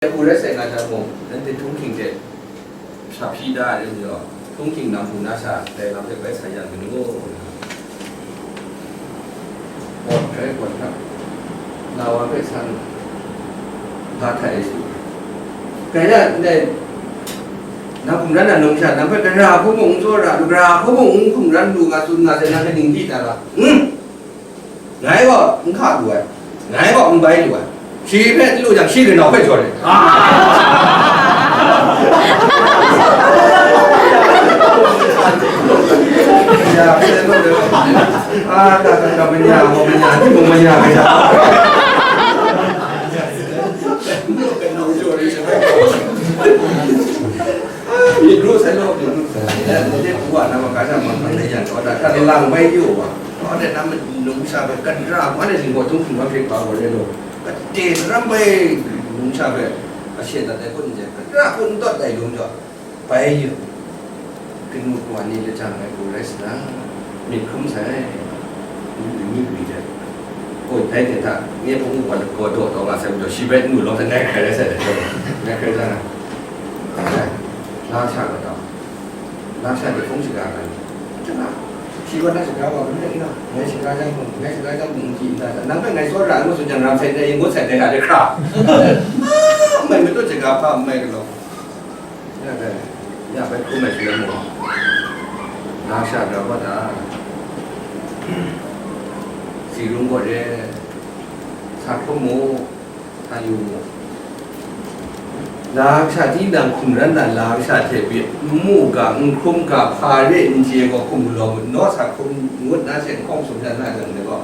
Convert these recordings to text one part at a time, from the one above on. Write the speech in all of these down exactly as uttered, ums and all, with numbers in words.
Hku rai sai nga jang mung, nanhte htunghking hte sa hpyi da ai rai majaw, htunghking nang hku na sha, dai lam hpe bai sa yang kanu? Gaw hkrai gaw hta, na wa hpe san, hpa hta e su. Dai na, ndai, nang hkum ran na num sha, nang hpe gara hku mung n tsawra, gara hku mung n hkum ran lu nga tsun nga sai, nang kaning di ta ga? Hmm? Ngai gaw n hka lu ai, ngai gaw n bai lu ai. Shi hpe n lu jang, shi kanau hpe jaw ai. Ah, ta, ta, ta, manya, manya, manya, manya. Myit ru sai law, myit ru sai. Ndai, ndai hku wa na ma, ga sha ma, ma na yan, kaw da, hta lang bai yu wa. Kaw da, na ma, num sha bai, kan ra, ma na jing gaw, tung hkum wa hpe hpa gaw le law. Kate ram bai, num sha bai, a she dat ai kun je, kan ra kun dawt ai lung jaw, bai yu. Kanu kawa ni lajang ai hku rai sa na, myit hkrum sai. Myit ri de. Oi, dai de hta, nye hpung wa lagaw daw taw nga sai majaw, shi bai n lu lawm sai, ngai hkrai rai sai de, ngai hkrai rai na. La sha ga tau. La sha de hpung shaga ga ni. Shi gaw na shaga wa, ngai na, ngai shaga jang hpung, ngai shaga jang hpung n hti n ta, nang hpe ngai tsawra ai ngu tsun jang, ram sai de, yin ngut sai de, ga de hkra. Mai matut shaga hpa n mai galaw. Ya bai, ya bai hkrum ai shaloi mung, na sha grau wa ta? Tsi rung gaw re, sa hkrum mu, sa yu mu. Lam sha tinang hkum ran na lam sha hte pyi, n mu ga, n hkrum ga, hpa re n chye gaw hkum galaw mu, naw sa hkrum ngut na she n hkawng sum sha na jang de gaw,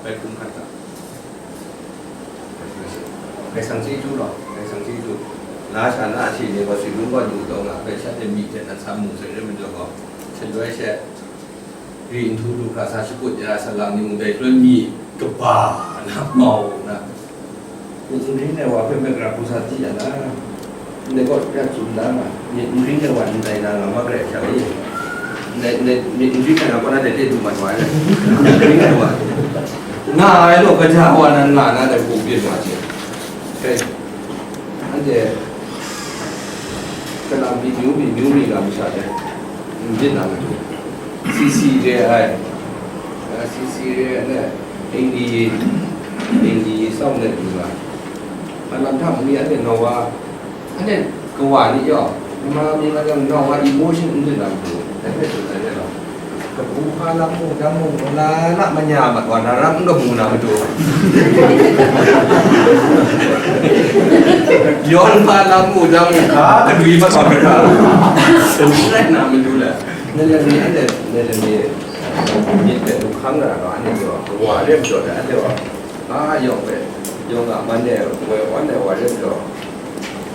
bai hkrum hkat ga. Ngai sang chyeju law, ngai sang chyeju. Na sha na a hte ni gaw, Tsi rung gaw lu taw nga, bai shanhte myi hte nan sa mu sai re majaw gaw, shaloi she, ri nhtu lu hkra sa shakut ya, salang ni mung dai shaloi myi kaba na mau na. Myit n ring ai wa hpe mik ra hku sa di ya na. Ndai gaw ya tsun da ma, myit n ring ai wa ndai na nga ma garai hkyak e. Ndai, ndai myit n ring ai na kaw na dai de du mat wa ai. Myit n ring ai wa. Nga ai law, kaja wa nan nga na dai hku byin wa hte. Kai, anhte kalang mi myu mi, myu mi ga masha dai n byin na matu. C C re ai, ah, C C re ai na, N D A, N D A sau na du ga. Hpa lam hta mi anhte nau wa, anhte kawa ni yawng, Myanmar mi nga jang nau wa emotion n dun na matu, dai hpe tsun ai re law. Kabu hpa lam mu jang mung, mala na manya mat wa na ram n kamu na matu. Yawn hpa lam mu jang mung, hka kadwi mat wa kahta. N rai na matu le. Nalani anhte, nalani, myit hpe lu hkang na gaw, anhte gaw, kawa re majaw dai, anhte gaw, a yawng hpe, yawng a man e, woi awn ai wa re majaw,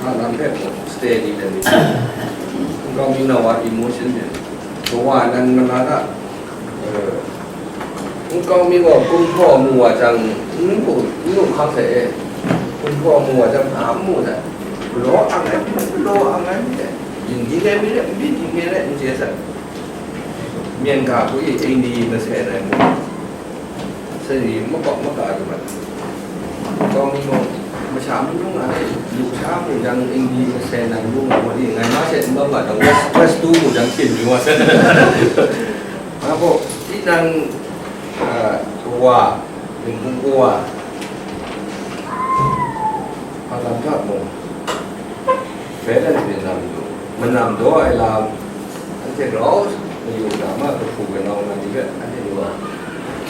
a lam hpe mung, steady le myit, nkau mi nau a emotion hte, kawa nan mala hta, eh, nkau mi gaw, kumhpraw mu wa jang, n mu, n mu hkang hte e, kumhpraw mu wa jang, hpa n mu hte, galaw ang ai, galaw ang ai, byin ding ai mi rai, n byin ding ai rai, n chye sai. Myen ga hku e, N D A masen ai mung, sari makawp maka lu mat. Kawng ni mung, masha mung a, lu sha mung jang N D A masen ai mung a, ngai ma she n bang ga dang, West, West two mung jang hkyin yu wa sai. Nga gaw, tinang, a, kawa, Dinghpung kawa, hpa lam hta mung, balance myit na matu, manam daw ai lam, anhte rau mayu na ma, kahpu kanau na ni hpe anhte ni wa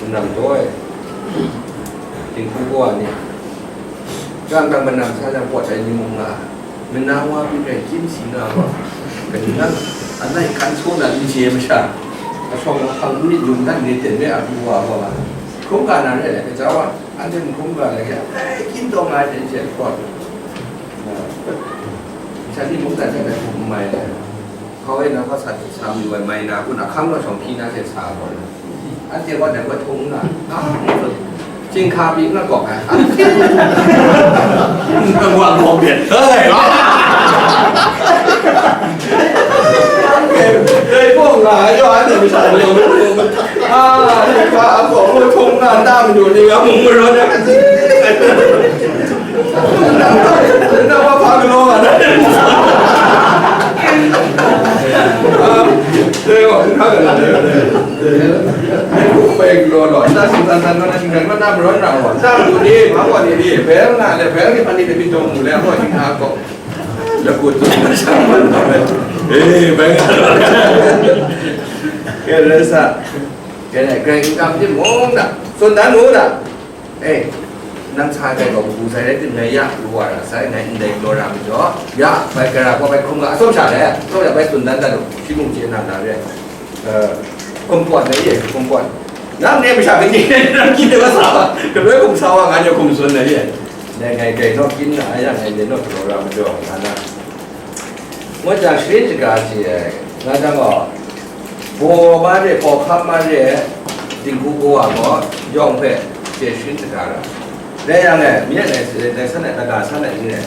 manam daw ai, Dinghpung kawa ni, kang kang manam sa jang pawt ai ni mung nga, manang wa pyi rai, chyim si nga wa, kaning nang, anai kan saw na n chye masha, ashawng ahkang n myit yum dan ni ten me a pyi wa gaw, hkrum ga na re ai, kaja wa, anhte n hkrum ga ai hte, ai, chyim taw nga ai hte n chye ai hkawt. Shanhte mungdan hte dai hku n mai ai. Hkau e na hpa sa, sa mayu ai mai na, kun ahkang law shawng hpyi na hte sa gaw, anhte wa dai wa htung nna, a, chyinghka pyi n kawk ai. N wa kawk de, oi, a! Dai gaw nga ai, yawng anhte masha ni, a, chyinghka a kawk ngu htung nna, nta madu ni nga mung marawt ai, kasi. Nang wa hpa Bel na le, bel ni pani de mi dong mu le, mo jing ha ko. Le ko tu na sa ma na le. Eh, bel na. Ke le sa. Ke le, ke kam di mong da. Sun dan mu da. Eh, nang sa kai ko bu sai le tin na ya, lu wa ra sai, na in dai lo ra mi jo. Ya, bai ka ra ko bai kum ga, asom sha le. So ya bai sun dan dan lo. Shi mung je na na le. Kumpuan na ye, kumpuan. Nang ne masha kani, nang kyi de wa sa wa, galoi kum sa wa, nga ne kum sun na ye. Dai ngai dai naw kyin na, a yang ngai dai naw program majaw nga na. Ngut jang sharin shaga hte ai, nga jang gaw, baw ma re, hkawhkam ma re, dinghku bawa gaw, yawng hpe, chye sharin shaga ra. Dai yang e, myen ai, dai san ai, daga san ai, n re.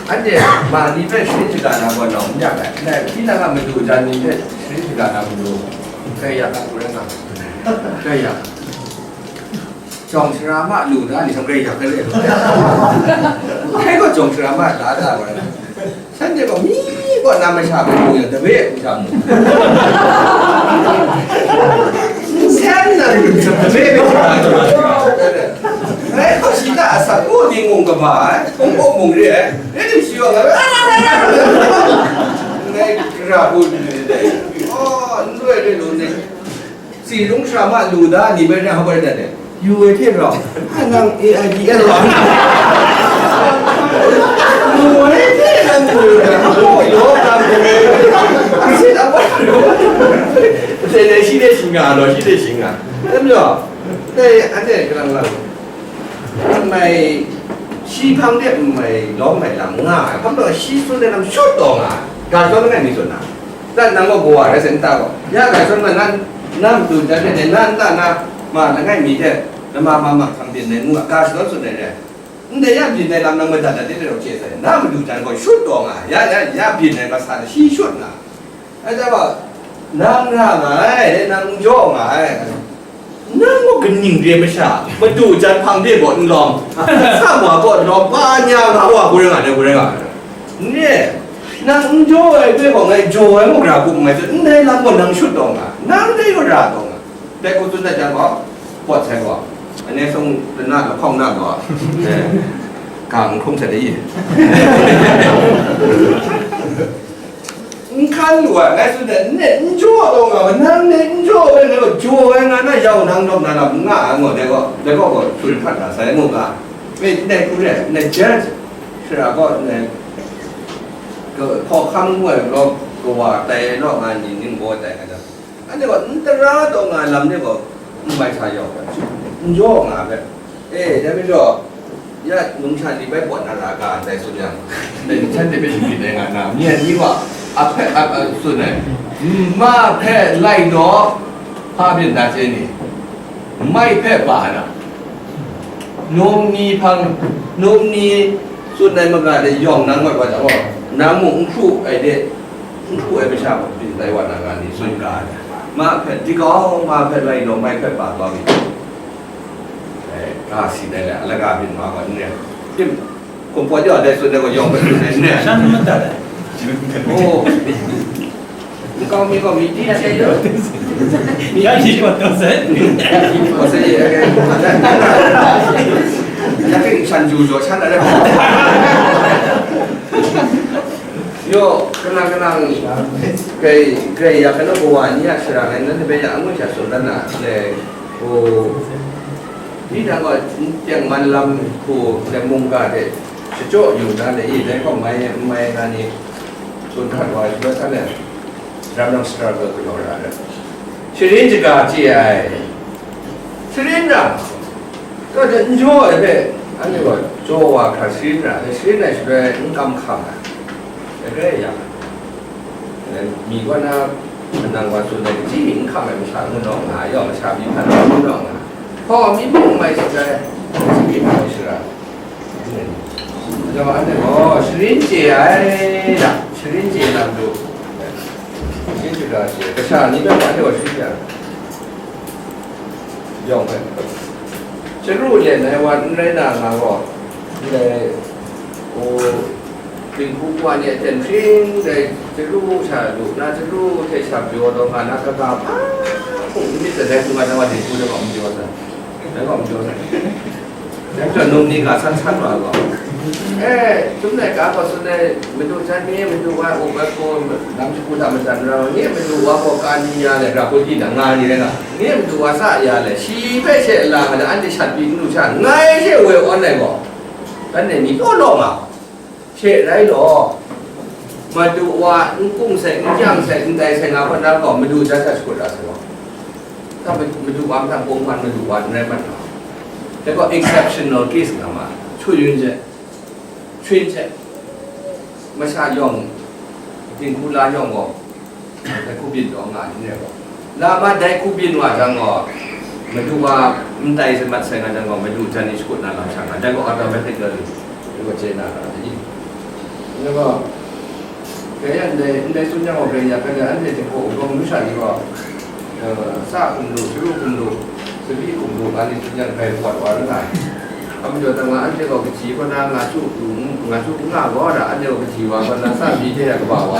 Anhte ma ni hpe sharin shaga na gaw nawng n yak ai, ndai hpyi na nga madu jan ni hpe sharin shaga na madu, grai yak a, grai nga, grai yak. Jawng sara ma lu da ni sha grai yak ai le. Hkrai gaw jawng sara ma da da wa na. Shanhte gaw mi gaw na masha hpe mu yang, dabe hku sha mu. N seng na lu, dabe hpe sha mu. Rai gaw shi ta a sat, o, ni ngung kaba ai, hkungkawk mung re ai, rai tim shi yawng ai, ngai ra bu ni dai, o, n loi re lu ni, si lung sara ma lu da ni bai rai hap ai dat de, yu ai hte rau, a nang A I D L rau, lu ai hte nang lu da, o, yaw kam de, si da wa lu, se ne shi de shi nga lo, shi de shi nga, tem lo, dai, a ne, kalang lang. N mai, shi hpang de n mai lawm mai lam nga ai, hpang taw shi tsun ai lam shut taw nga ai, ga shadawn langai mi tsun na. Dan nang gaw kawa rai sai, nta gaw, ya ga shadawn nga, nan, nan matu jan de, nan nta na, ma langai mi hte, lama ma ma hkang byin ai ngu ga, ga shadawn tsun ai re. Ndai ya byin ai lam nang madat dat de rau chye sai, na matu jan gaw shut taw nga ai, ya, ya, ya byin ai masa shi shut nga ai. Ai, dai wa, nang ra nga ai, nang n jaw nga ai. Nang gaw kaning re masha, madu jan hpang de gaw n lawm, sa wa gaw n lawm, pa nya nga wa, hku rai nga ai, hku rai nga ai. N re, nang n jaw ai hpe gaw ngai jaw ai muk ra hku n mai tsun, ndai lam gaw nang shut taw nga, nang dai gaw ra taw nga. Dai hku tsun dat jang gaw, pawt sai gaw, ane sung lana lahkawng na gaw, eh, ga n hkrum sai de i. N hkan lu ai, ngai tsun ai, n ne, n jaw taw nga, nang ne, n jaw ai, ngai gaw jaw ai nga na, yau nang dawm na lam n nga ai, ngu, dai gaw, dai gaw gaw, tsun hkat na sai, ngu ga, me, ndai hku re, ndai jan, sara gaw, ndai, hkawhkam ngu ai gaw, kawa tai ai law, nga ni ning baw tai ai, nga, anhte gaw, n tara taw nga ai lam ni gaw, n mai sa yau ai, n jaw nga ai hpe, E, dai majaw, ya numsha ni bai pawt na ra ga ndai tsun yang, dai shanhte hpe shagrit ai nga na, myen ni wa, a hpe, a, a, tsun ai, ma hpe lai naw, hpa byin da chye ni, mai hpe pa na, num ni hpang, num ni tsun ai maga de yawng nang mat wa jang gaw, nang mung n hkru ai de, n hkru ai masha byin tai wa na nga ni tsun ga ai, ma hpe, di kau, ma hpe lai naw, mai hpe pa kau mi. Eh, ga si dai le, alaga byin ma gaw n re. Tim, kumhpaw jaw dai tsun dai gaw yawng bai tsun dai n re. Shan madat ai. Oh. N kau mi gaw mi di che. Mi ya di gaw taw sai. Gaw sai ye, eh. Ya ting shan ju jaw shan ai. Yo, kanang kanang, grai, grai ya, kanu kawa ni a shara ngai nan bai ya angun sha tsun dan na, le, o, ni dang gaw, n teng man lam hku, le mungga de, shachyaw yu na le, i, dai gaw mai, mai na ni, tsun hkat wa, shadawn san le, ram nang struggle kanu ra le. Sharin shaga chye ai. Sharin ra. Kaw hte n jaw ai hpe, anhte gaw jaw wa hkra sharin ra, dai sharin ai shaloi n kam hkam ai. Dai rai yang, dai mi kaw na, manang wa tsun ai, kaji mi n hkam ai masha ngu naw nga, yawng masha mi hpan ngu naw nga, hpaw mi mung n mai shaloi, kaji mi n mai shara. Yawng anhte gaw sharin chye ai, da, sharin chye na matu, sharin chye ga chye, kasha ni hpe anhte gaw sharin chye ai. Yawng hpe, chyaru len ai wa n rai na nga gaw, ndai, o, dinghku wa ni a ten hpring dai chyaru sha lu na, chyaru hte sha pyaw taw nga na, kaga hpa hpung n myit dai hku nga na wa, dinghku dai gaw n pyaw sai, dai gaw n pyaw sai. Dai majaw num ni ga san san wa gaw, e, chyum laika gaw tsun ai, madu jan ni, madu wa, upa ko, lam shagu hta majan rau ni, madu wa gaw ka ni ya le, ra hkun di na nga ni rai nga, ni madu wa sa ya le, shi hpe she la nga le, anhte shat pyi n lu sha, ngai she woi awn ai gaw, anhte ni law law nga. She rai law, madu wa n kung sai, n kyang sai, n tai sai nga hpang na gaw, madu jan hta shakut ra sai gaw, hta madu wa mahtang kung hpan madu wa n rai mat na. Dai gaw exceptional case nga ma, chyu yun je, chyu yun je, masha yawng, dinghku la yawng gaw, dai hku byin taw nga ni re gaw, la ma dai hku byin wa jang gaw, madu wa n tai sai mat sai nga jang gaw, madu jan ni shakut na lam sha nga, dai gaw automatically, dai gaw chye na ra ni. Dai gaw, Grai yan ndai, ndai tsun yang gaw, grai ya, grai ya, anhte hte hpaw wunpawng masha ni gaw, eh, sa hkum lu, sharu hkum lu, tsabyi hkum lu, nga ni tsun yang grai pawt wa rai. A majaw dang la, anhte gaw kaji kaw na nga su, nga su n nga gaw na, anhte gaw kaji wa kaw na, sa byi hte ya kaba wa.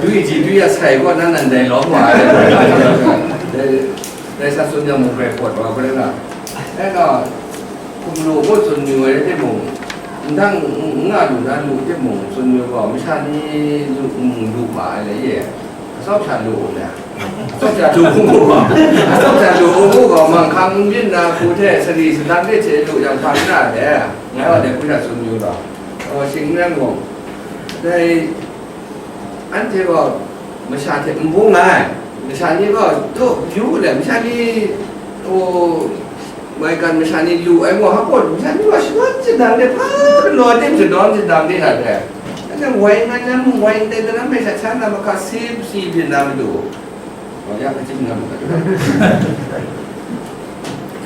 Dwi ji dwi ya sai kaw na, nan dai lawm wa ai. Dai, dai sa tsun yang mung grai pawt wa, grai na. Dai gaw, hkum lu ngu tsun mayu ai rai timung, ndang n nga lu na lu timung, tsun mayu gaw, masha ni lu, n lu ma ai le ye, atsawm sha lu u le, atsawm sha lu u mu gaw, atsawm sha lu u mu gaw, manghkang n byin na hku hte sari sadan de hte lu yang hpa n ra de, ngai wa de hku sha tsun mayu gaw, aw, shing n rai mung, dai, Anhte gaw masha hte n bung ai, masha ni gaw, daw yu le, masha ni, o, maigan masha ni lu ai gaw, hpa gaw masha ni gaw shadawn shadang de, hpa galaw tim shadawn shadang de na de. Anhte wai ngan yan mung, wai ndai daram hpe shat sha na mahka si si byin na matu, gaw ya hkachyim na matu.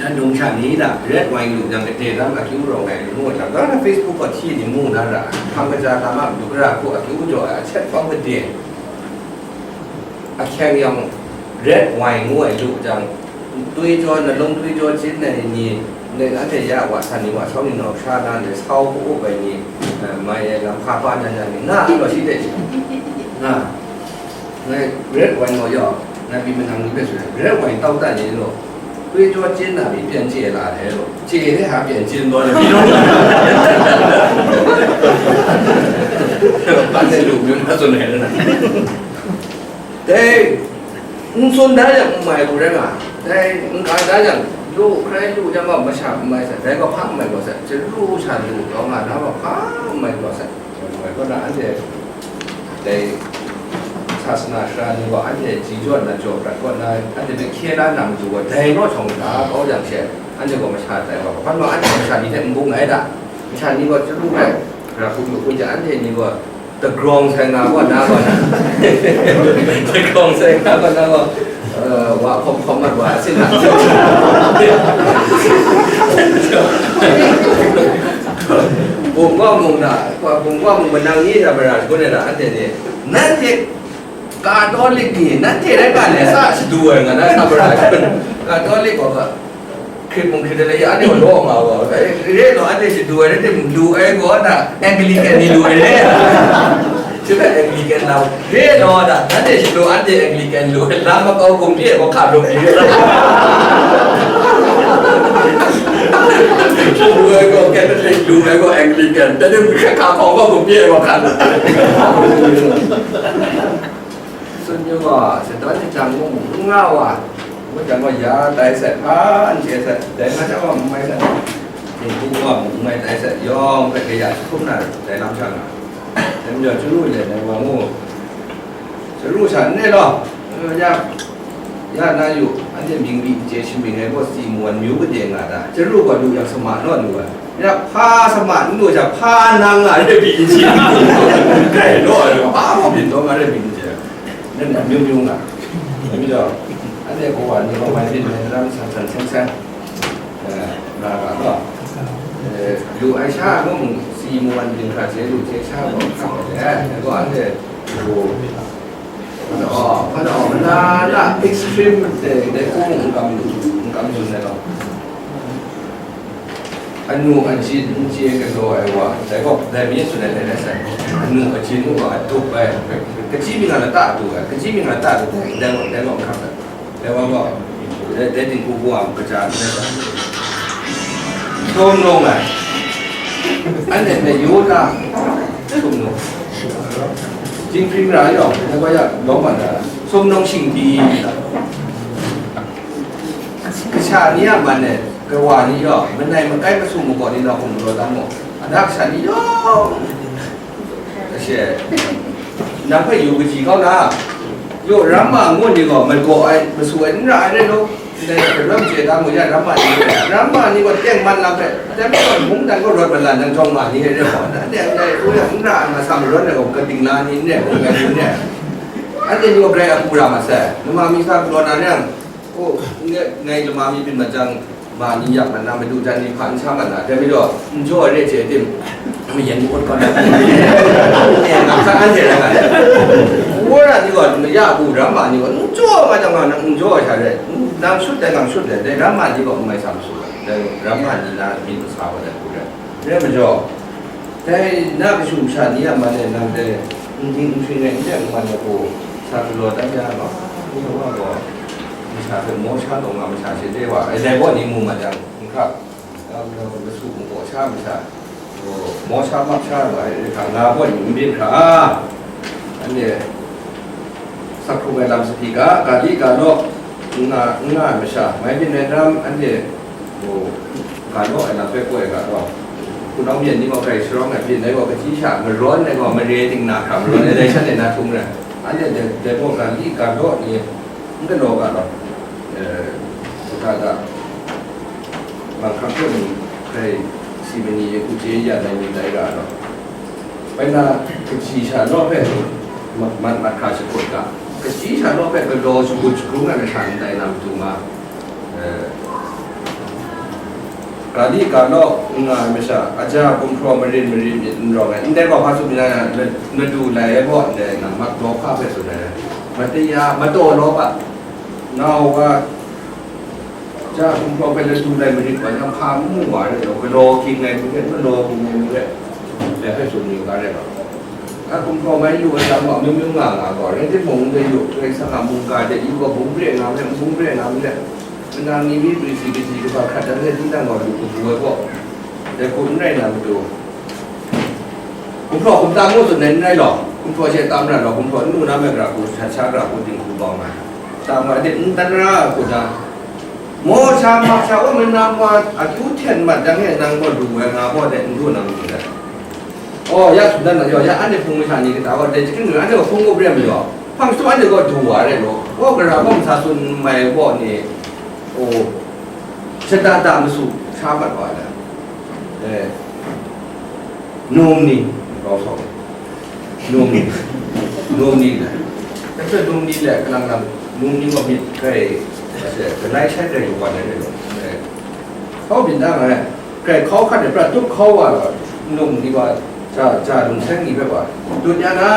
Yan dum sha ni na, red wine lu jang, kade lam akyu rawng ai lu mu jang, dan na Facebook gaw hti ni mu na ra, hkam kaja lam a matu gara hku akyu jaw ai, a chet bang kade, ahkyeng yang red wine ngu ai lu jang, twi jaw, nalung twi jaw chyin ai ni, ndai anhte ya wa san ni wa sau ni nau sha na, ndai sau hku up ai ni, eh, mai ai lam hka pa nan yan ni, nga ai gaw shi de shi, nga. Ngai red wine gaw yaw, ngai pyi manang ni hpe tsun ai, red wine tau dan ni law, twi jaw chyen na pyi pyan chye la ai law, chye hte hpa pyan chyen taw ai pyi law, ban de lu myu na tsun ai na. Dai, n tsun da yang n mai hku rai nga, dai, n ga da yang, lu hkrai lu jang gaw masha n mai sai, dai gaw hpa n mai gaw sai, chyaru sha lu taw nga na gaw hpa n mai gaw sai. Ngai kaw na anhte dai sasana sara ni gaw anhte ji jaw na jaw prat kaw na, anhte hpe hkye la na matu gaw, dai naw shawng hta kau jang she, anhte gaw masha tai wa, hpa naw anhte masha ni hte n bung ai da. Masha ni gaw chyaru ai, ra hku lu hku ja, anhte ni gaw dagrawng sai nga kaw na gaw na, dagrawng sai nga kaw na gaw, eh, wa hkawm hkawm mat wa, a sin na. Bungkwa mung na, bungkwa mung manang ni na mara shagun ai na, anhte ni, nanhte Katolik ni, nanhte rai ga le sa shadu ai nga na, sa mara shagun ai. Katolik gaw ga, hkrit mung hkrit ai le, ya anhte gaw law nga wa, eh, re law, anhte shadu ai, anhte lu ai gaw na, Anglican ni lu ai le. Shi hpe Anglican lau. Re law na, nanhte shadu anhte Anglican lu ai, lam makau gumhpraw ai gaw hka rum ni. Lu ai gaw Catholic, lu ai gaw Anglican, dai ni hkra hka hkawng gaw gumhpraw ai gaw hka rum. Tsun yu gaw, shadawn shajang mung n nga wa, ngu jang gaw ya tai sai, hpa n chye sai, dai nga jang gaw n mai sai, mung hku wa mung n mai tai sai, yawng hpe kaya jahkum na dai lam sha nga. Dai majaw, chyaru le nai wa mu, chyaru sha n re law, ya, ya na yu, anhte mying mi n chye shamying ai gaw, si mawan myu kade nga ta, chyaru gaw lu yang sama naw lu ai, ya hpa sama n lu sha, hpa nang nga re pyi n chye, kai law ai, hpa gaw byin taw nga re pyi n chye, nan amyu myu nga. Dai majaw, anhte kawa ni gaw mai byin ai daram san san seng seng. Eh, na ga gaw, eh, lu ai sha mung, si mawan dinghkra chye lu chye sha gaw hkam ai le, dai gaw anhte, oh, hpa na, oh, hpa na, oh, mana na extreme de, dai hku mung n kam lu, n kam lu ai gaw. Anu ajin n chye galaw ai wa, dai gaw, dai mi tsun ai dai rai sai. Anu ajin mung gaw adup ai, kachyi mi nga lata du ai, kachyi mi nga lata du ai, dai gaw, dai gaw n hkam ai. Dai wa gaw, dai, dai dinghku hku a kaja n rai ai. Sum nung ai. Anhte na yu ta? Sum nung. Jinghpring ra yawng, dai wa ya lawm wa na, sum nung shingdi. Kasha ni a man e, kawa ni yawng, manai makai masu magaw ni nau hkum galaw tam mu. Ada kasha ni yawng. Ashe, nang hpe yu kaji kau na? Yu, ramma ngu ni gaw, magaw ai, masu ai, n ra ai rai law. Ndai hpe ram chye da mu ya, ramma ni rai. Ramma ni gaw tengman lam hpe, tengman mungdan gaw rawt malan nang jawng ma ni rai gaw, ndai, ndai, ndai, u yang n ra ai, masa marawn ai gaw, kating la ni n rai, mungdan ni n rai. Anhte ni gaw grai a hku ra ma sai. Lama mi sa galaw na ni yang, oh, ngai, ngai lama mi byin mat jang, ma ni yak mat na, madu jan ni hpa n sa mat na, dai majaw, n jaw ai re chye tim, mayan mu-ut kau na, e, ngam sa anhte rai nga ai. Wora ni gaw, maya bu ramma ni gaw, n jaw ai jang nga nang, n jaw ai sha rai, nang shut dai, nang shut dai, dai ramma ni gaw n mai sa masu ai, dai ramma ni na myit masa wa dai hku rai. Rai majaw, dai na kashu kasha ni a man e nang dai n ding n hpring ai n deng n man ai hku sa galaw dan ya ma, n wa gaw, masha hpe maw sha taw nga masha she de wa, ai dai gaw ni mu mat yang, n hkra, masu magaw sha masha, maw sha mak sha nga ai hkra, nga gaw ni n byin hkra, anhte, Sa hkrung ai lam sahpi ga, ga li ga law, n nga, n nga ai masha, mai byin ai ram, anhte, ga law ai lam hpe koi ga law, hpunau myen ni gaw grai sharawng ai byin ai gaw, kachyi sha marawn ai gaw, mare ting na hkra marawn ai, dai shan e na htung rai. Anhte dai, dai gaw ga li ga law ni n galaw ga law, eh, ga ga, bang hkang hte mung hkrai si ma ni, u chye ya ai ni tai ga law. Bai na, kachyi sha law hpe mat, mat, mat hkra shakut ga, kachyi sha law hpe galaw shakut shagrung ai masha ndai na matu ma, eh, ga li ga law n nga ai masha, aja gumhpraw marin marin myit n rawng ai, ndai gaw hpa tsun mi na, na, na du lai ai gaw ndai nang mak law hpa hpe tsun ai, mataya, mataw law ga, ngau ga, Ja, gumhpraw hpe ladu lai marit wa yang, hpa n mu wa rai law, galaw ging ai marit, malaw ging ai marit, dai hpe tsun yu ga rai law. A gumhpraw mai yu ai lam gaw, amyu myu nga nga gaw, rai timung, ndai yu, Karai Kasang a mungga de yu gaw, bung pre nga marit, bung pre nga marit, manang ni mi prisi kaji kaba hkrat dan rai, tinang gaw lu kabu ai gaw, dai hku n rai na matu, gumhpraw hkum tam ngu tsun ai n rai law, gumhpraw she tam ra law, gumhpraw n lu na me gara hku, shat sha gara hku, dinghku bau nga, tam nga de, n tan ra ai hku na, Maw sha, mak sha, wa manang wa akyu hten mat jang e, nang gaw lu ai nga gaw de, n du na matu de. Aw, ya tsun dan na yaw, ya anhte hpung masha ni kata gaw de, chyahkring lu, anhte gaw hpung up re ai majaw, hpang shatu anhte gaw du wa re law, wa gara gaw masa tsun mai gaw ni, aw, shada da masu sha mat wa ai. Eh, num ni, rau sau, num ni, num ni le, dai hpe num ni le, kalang lang, num ni gaw myit grai, ase, galai shai grai yu wa ai rai law, eh, hkau byin da nga ai, grai hkau hkat ai prat tup hkau wa law, num ni gaw, ja, ja lung seng ni hpe wa, dut ya na,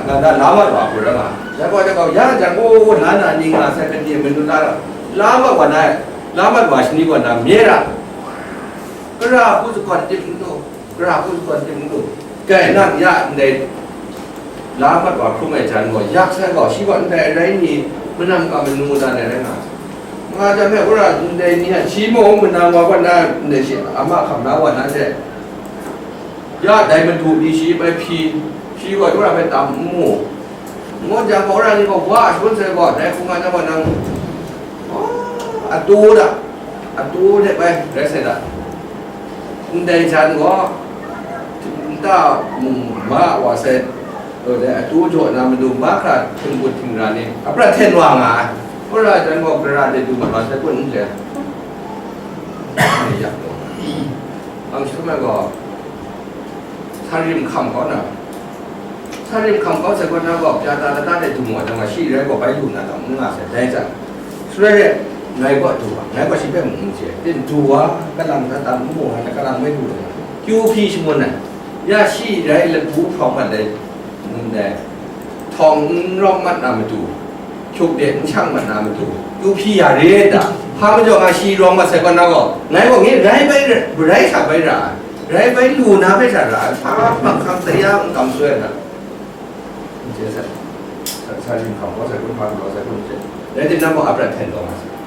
na, na, la mat wa hku rai nga, ya gaw, ya gaw, ya jang gaw, la na ni nga sai, gade manu la ra, la mat wa na, la mat wa shani gaw na, mye ra, Gara hku sagawn tim n lu, gara hku sagawn tim n lu. Kai nang ya ndai la mat wa hkrum ai jan gaw, yak sai gaw, shi gaw ndai arai ni manam ga manu na ai rai nga. Nga jang me, wora ndai ni a shi mung manam wa gaw na ndai shi ama hkam na wa na hte, ya dai madu ni shi bai hpyi, shi gaw wora bai tam n mu. Ngut jang gaw, wora ni gaw wa a shangun sai gaw, dai hkungga jang gaw nang, oh, atu da, atu de bai, rai sai da. Ndai jan gaw, nta mung ma wa sai, oh, dai atu jaw na madu mahkra htingkut htingra ni, aprat hten wa nga ai. Wora jan gaw, gara de du mat wa sai kun n le. Ni yak gaw. Ang shangun ai gaw, Sa rim hkam kau na, sa rim hkam kau sai gaw na gaw, pya ta lata de du mu ai jang gaw, shi rai gaw bai lu na tam n nga sai, dai hta, shaloi rai, ngai gaw du wa, ngai gaw shi hpe mung n chye, tin du wa, kalang hta tam n mu ai, kalang bai du ai, kyu hpyi shangun ai, ya shi rai labu hprawng mat ai, ndai, htawng n rawng mat na matu, hkyuk de n shang mat na matu, kyu hpyi ya re da, hpa majaw nga shi rawng mat sai gaw na gaw, ngai gaw nge rai bai, rai hta bai ra ai. Rai bai lu na hpe sha ra ai, hpa hpang hkang taya n kam soi ai hta, n chye sai. Sa yin hkam gaw, sa kun hpa gaw, sa kun hte. Rai timung, nang gaw a prat hten taw nga sa.